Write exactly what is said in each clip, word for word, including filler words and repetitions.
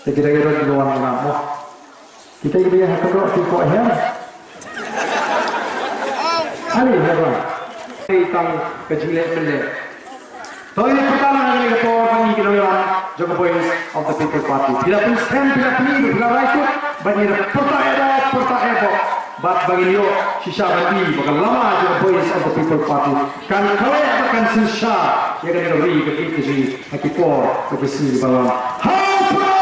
Te kita ki dei ruh ki wan na mo. Kita ki dei ha ka dok ki ko her. Ani ha ba. Ei tang ka jingleh pynleh. To ïa pyrta na ka por ka ngi ki nongïalam jong ka Voice of the People Party. Phi la pynskhem, phi la pynïoh, phi la rai kut, bad ngi da pyrta eh da pyrta eh bok. Bad ba ngin ïoh shisha ban i ba ka lama jong ka Voice of the People Party kan khleh bad kan synshar ïa kane ka ri ka ri ka jong ngi ha ki por bad ki sngi ba wan. Ha u pra!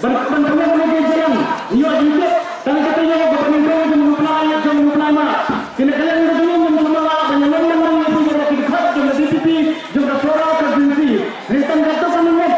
Ban, ban pynlong ïa ka jingïalang, ïoh jingtip, tang kata ïoh ka pynlong ïa ka jingmut pla ïa jong u pla ma. Kine ka liang ka jingmut jong u pla ma ban ïa lam lam ïa phi ïa ki khap jong ka D P P, jong ka Sohra constituency. Ri tang kata ka minit.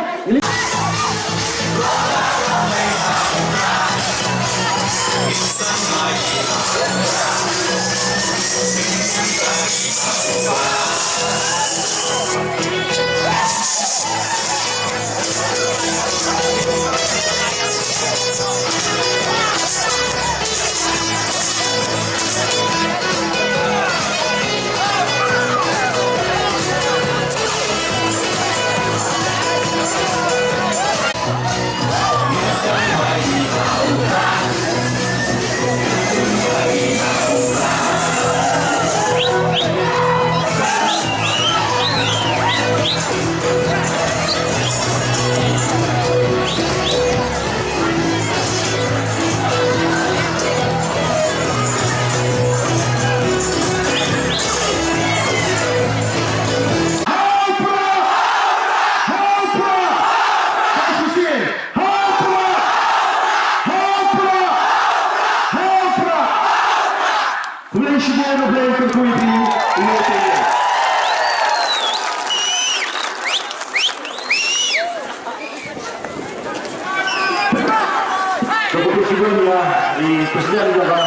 Khublei shibun, khublei kyrkhu ïa phi. Ka khublei shibun ïa i president jong ka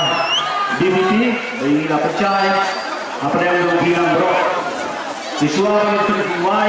D P P, i la pynshai hapdeng jong phi nang bro. Iswa ban pynwai